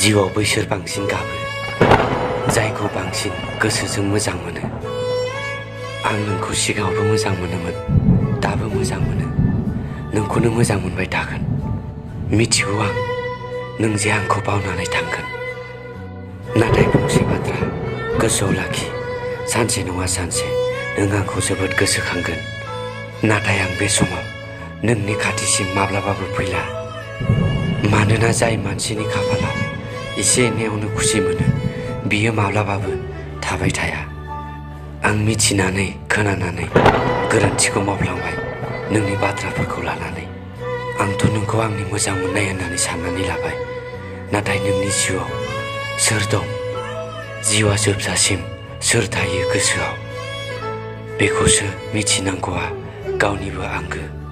जिउआव बैसोर बांसिन गाबो जायखौ बांसिन गोसोजों मोजां मोनो। आं नोंखौ सिगाङावबो मोजां मोनोमोन, दाबो मोजां मोनो, नोंखौनो मोजां मोनबाय थागोन। मिथिगौ आं नों जे आंखौ बावनानै थांगोन। नाथाय फंसे बाथ्रा गोसोआव लाखि, सानसे नङा सानसे नों आंखौ जोबोद गोसोखांगोन। नाथाय आं बे समाव नोंनि खाथिसिम माब्लाबाबो फैला। मानोना जाय मानसिनि खाफालाव एसे एनैयावनो खुसि मोनो बियो माब्लाबाबो थाबाय थाया। आं मिथिनानै खोनानानै गोरोन्थिखौ मावफ्लांबाय नोंनि बाथ्राफोरखौ लानानै। आंथ' नोंखौ आंनि मोजां मोननाय होननानै साननानै लाबाय। नाथाय नोंनि जिउआव सोर दं, जिउआ जोबजासिम सोर थायो गोसोआव, बेखौसो मिथिनांगौआ गावनिबो आंगो।